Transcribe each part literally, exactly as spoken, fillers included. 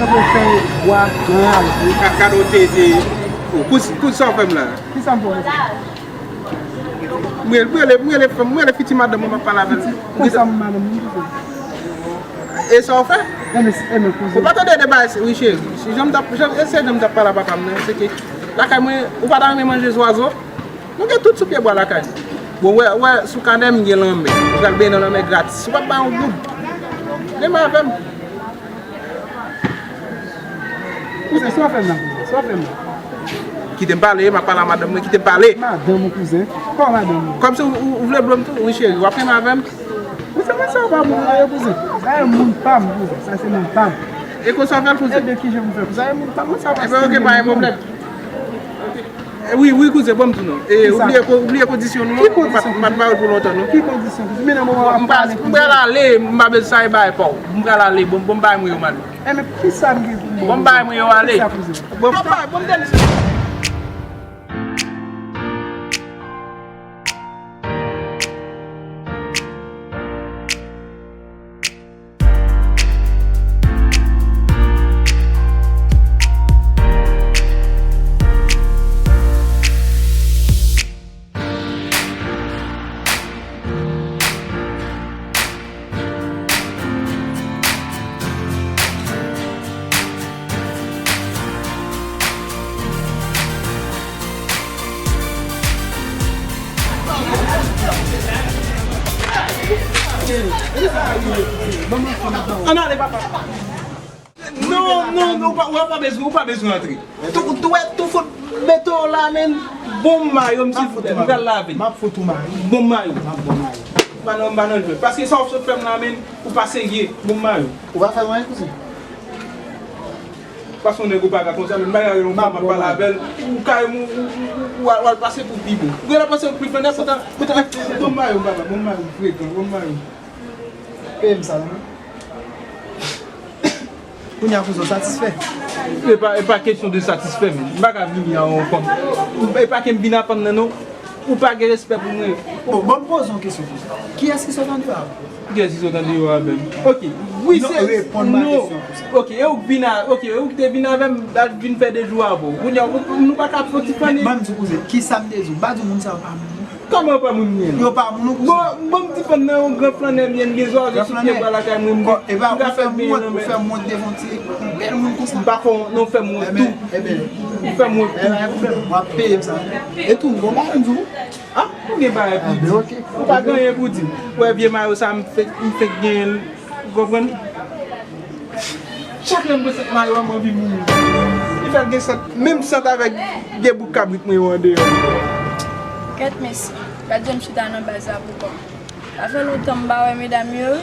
Mwen fè bwa nan lari. Ka- Kado te, te, oh, pou, pou sa w fè m la. Ki sa m fè w? Mwen rele, mwen rele, mwen rele fiti madanm mwen, m ap pale avè l. Konsa m madanm mwen, kouzen. E sa w fè? Enben, enben, kouzen. Ou pa tande de bagay, wi, cheri. Si jan m t ap, jan, e se jan m t ap pale a papa m nan, se ke lakay mwen, ou pa ta renmen manje zwazo? Nou gen tout sou pye bwa lakay nou. Bon, wè, wè, sou kanè m gen lanmè. Ou pral benyen nan lanmè gratis. Ou p ap bay yon goud. Menm avè m. Kouzen, sa w fè m nan, kouzen? Sa w fè m nan? Kite m pale, m ap pale a madanm mwen, kite m pale. Madanm ou, kouzen? Kòman madanm ou? Kòmsi ou, ou, ou vle blo m tou? Wi, cheri, w ap renmen avè m? Kouzen, mwen sa w pa moun mwen, kouzen. Sa e moun pa m, kouzen. Sa se moun pa m. E konsa w fè l, kouzen? Ebyen, kijan m fè? Sa e moun pa m, mwen sa w pa. Ebyen, ok, pa gen pwoblèm. Eh, wi, wi, kouzen, ban m di w non. Eh, ou bliye ko-, ou bliye kondisyon nou an? Ki kondisyon, kouzen? M pa t ba w l pou lontan non. Ki kondisyon, kouzen? Men nan moman w ap pale, kouzen. M pral ale, m pa bezwen sa e bagay pa w. M pral ale, bon, bon, bay mwen yo, man. Eh, men ki sa m gen pou m ba w? Bon, bay mwen yo ale. Ki sa, kouzen? Bon, bay, bon, m tande. Ann ale, papa. Non, non, non, ou pa, ou pa bezwen, ou pa bezwen antre. Tou, tou wè, tou fout beton la, men bon mayo m, silvouplè, m pral lave. M ap fout ou mayo. Bon mayo. M ap bon mayo. M pa nan, m pa nan jwèt. Paske sa w sot fè m la, men ou pa serye. Bon mayo. Ou pa fè m anyen, kouzen. Paske yon nèg ou pa ka konsa, men bagay yon fanm ap pale avè l, ou ka, ou, ou, ou, ou al, ou al pase pou pi bon. Ou genlè panse ou pi flanè, poutan, poutan, bon mayo, papa, bon mayo, frekan, bon mayo. Peye m sa, non? Kounye a, kouzen, w satisfè? E pa, e pa kesyon de satisfè, men. M pa ka vini a yon fanm. E pa ke m vin a fanm nan, non. Ou pa gen respè pou mwen. Bon, bon, m poze yon kesyon, kouzen. Kiyès ki sot andeyò a? Kiyès ki sot andeyò a menm? Ok. Wi, se, non, reponn mwen kesyon, kouzen. Ok, e ou k vin a, ok, e ou k te vin avè m, al vin fè de jou avè w. Kounye a, ou, nou pa ka fè yon ti fane? Ban m di w, kouzen, kisa m te di w? M pa di w moun sa yo pa moun. Kòman yo pa moun mwen? Yo pa moun, non, kouzen. Bon, bon, m di fanm nan yon gran flannè, m gen zwazo sou pye bwa lakay mwen, m ka fè l benyen nan men. Ou fè m wont devan ti, yon bèl moun konsa. M pa fè w wont, non, fè m wont tou. Ou fè m wont tou. W ap peye m sa. E tou, m gon bagay m di w. Ah, ou gen bagay pou di. Ou pa gen anyen pou di. Ou wè vye mayo sa, m fèk, m fèk genyen l. Ou konprann? Chak lè m wè sant mayo a, m anvi mouri. Li fè l gen sant, menm sant avèk de bout kabrit mwen yo andeyò. Kèt mesye, gad jan m chita nan baz la pou kò m. Sa fè lontan m pa wè medam yo.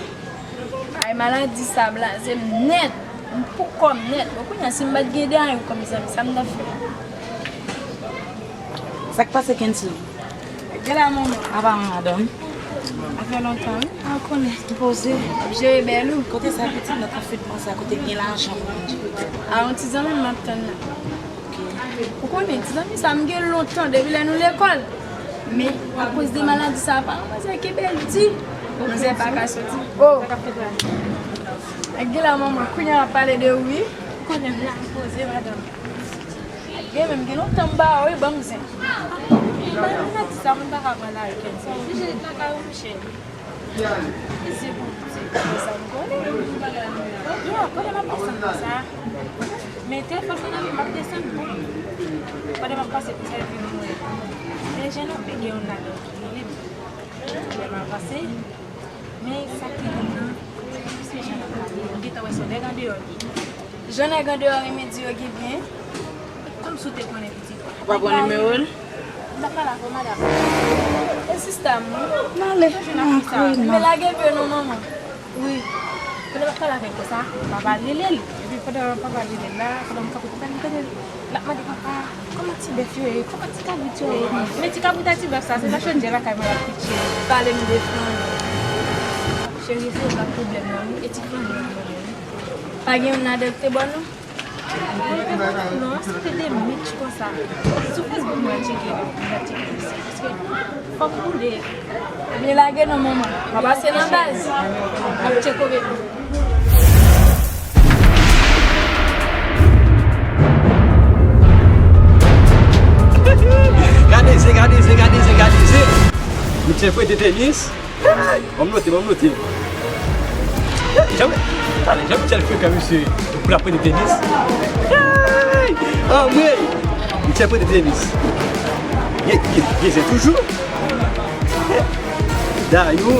Ay, maladi sa blaze m nèt. M pou kò m nèt. Bon, kounye a, si m pa t gen de a yo kòm zanmi, sa m t ap fè? Sa k pase, Kensley? Gen la, manman. Apa, madanm? Sa fè lontan, wi. A, w konnen. Poze. Ap jere bèl ou. Kote sa, pitit nan konfinman sa, kote gen lajan pou manje? A, yon ti zanmi m ap tann la. Ok. Ou konnen, ti zanmi sa, m gen lontan, depi lè nou lekòl. Men, akoz de maladi sa, paran manzè kenbe l di. Manzè pa ka soti. Oh! Sa k ap fèt la? Ak gen la, manman, kounye a w ap pale de ou, wi. Konnen m la, m poze, madanm. Gen menm, gen lontan m ba ou, wi, ban m zen. Ban m di sa, moun pa ka pran lari kèm sa. Oblije ret lakay ou, monchè. Mesye, bon, se konsa m konnen. Yo, kote m ap desann konsa? Men telefòn mwen nan men m, ap desann, bon. Pandan m ap pase pou sèvi nou, mwen. Men jan nou pe gen yon ladan ki rele m. Lè m avanse, men sa ki bon nan, se jan l ap pale. M gentan wè se yon nèg andeyò li ye. Jan nèg andeyò renmen di yo gen byen. Kòmsi w te konnen pitit. Ou pa pran nimewo l? M t ap pale avè w, madanm. E sista m, wi. M ale. Toujou nan fi sa. Men lage vye non, manman. Wi. Pandan m ap pale avè l konsa, papa l rele l. Epi pandan papa l rele l la, pandan m kanpe pou tande, tande l, l ap mande papa, kòman ti bèf yo ye? Kòman ti kabrit yo ye? Men ti kabrit ak ti bèf sa, se nan chodyè lakay mwen y ap fritye. Pale m de flanè. Cheri, se yon lòt pwoblèm nan, wi. E ti flanè yo, wi. Pa gen youn ladan ki te ba w, non? Mwen te ba w, non, se te de mitch konsa. Sou Facebook mwen tcheke, mwen tcheke misye. Paske fòk m boule. Ebyen, lage non, manman. M ap pase nan baz. M ap tcheke w. Chèf prete tenis. Hey! Ban m note, ban m note. Hey, jan, talè, jan Michel frekan, mesye, pou l ap prete tenis. Hey! Anmwey! Michel prete tenis. Ye, ye, ye, se toujou. Dayou,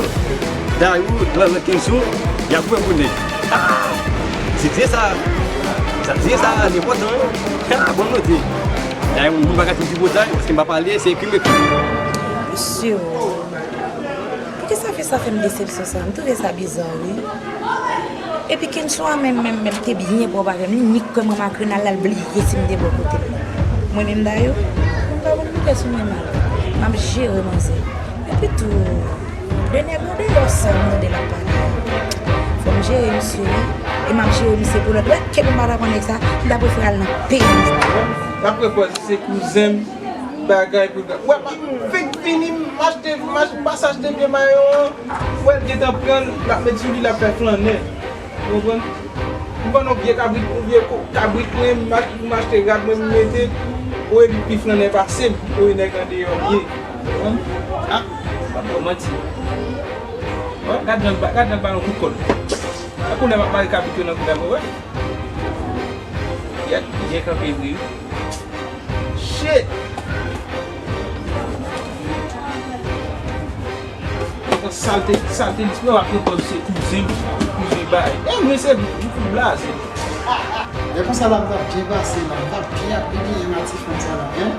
Dayou, Lanlan, Kenzo, y ap pran pou nèg. Ah! Se trè sa. Sa trè sa, li enpòtan, wi. Ah, bon, note. Dayou, moun pa ka di tripotay, paske m pa pale, se ekri m ekri. Mesye, o. Poukisa sa fè m desepsyon sa? M twouve sa biza, wi. Epi Kenzo a menm, menm, menm, te byen pwòp avè m. Li nik kwè mwen makrenal la, l bliye si m te bò kote l. Mwen menm, Dayou, m pa konn poukisa sou mwen mal. M ap jere manzè. Epi tou, de nèg andeyò sa m tande l ap pale a. Fò m jere misye, wi. E m ap jere misye pou lòt. Wè, ke m pa t ap pran nèg sa, m ta prefere al nan peyi m. Apre pòz se kouzen m, bagay pou bagay. Wè, pa, fèk vini, m achte, m ach-, m pase achte vye mayo an. Wè, l gentan pran l, l ap met sou li, l ap fè flannè. Ou konprann? M vann yon vye kabrit, yon vye ko-, kabrit mwen, m ach-, m achte rad mwen, m mete. Ou epi pi flannè pase m, ou e nèg andeyò m ye. Ou konprann? Ah, m ap ba w manti. Wè, gad jan l ba, gad jan l ba yon kout kòd. Akounè m ap mare kabrit yo nan kou dam, wè. Yèt, byen kanpe vre, wi. Shit! Nan salte, salte, li wè w ap repòz se kouzen m, kouzen bay. E mwen se m fout blaze. E konsa la m t ap byen pase la, m t ap byen ap byen ak ti fanm sa la, en.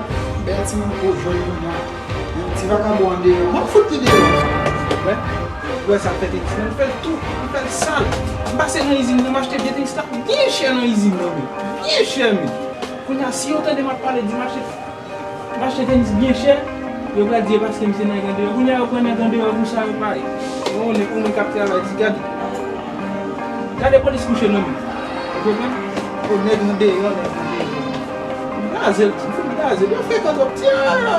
Bèl timoun po jòn pou mwen. Ti vakabon andeyò, m ap fout li deyò. Wè, wè sa fè tenis lan, li fè l tou, li fè l sal. M pase nan izin nan, m achte vye tenis la byen chè nan izin nan, men. Byen chè, men. Kounye a, si yo tande m ap pale, di m achte, m achte tenis byen chè, yo pral di e paske m se nèg andeyò. Kounye a, yo pran nèg andeyò pou sa, yo pa, yon nèg, yon nèg k ap travay, di, gade, gade polis kouche nan men. Ou konprann? O nèg andeyò, nèg andeyò. Blaze l, ti fout blaze l. Yo frekan twòp. Ti a,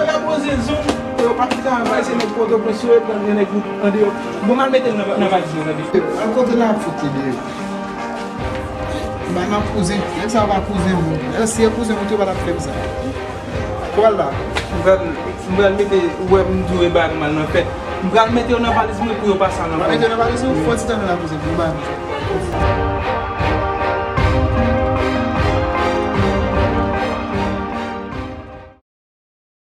y ap poze zong. Yo pa fè travay, se nèg Pòtoprens yo, yo pran nèg andeyò. Bon, m al mete l nan, nan valiz mwen, tande. Al kote l ap fout li deyò. M pa nan kouzen. Nèg sa yo pa kouzen moun. Si e kouzen moun, yo pa t ap fè m sa. Ou pral la. M pral, m pral mete, ou wè m di w e bagay m al nan fèt. M pral mete yo nan valiz mwen pou yo pase nan. Ou pral mete yo nan valiz ou? Fò ti tann la, kouzen, pou m ba nou.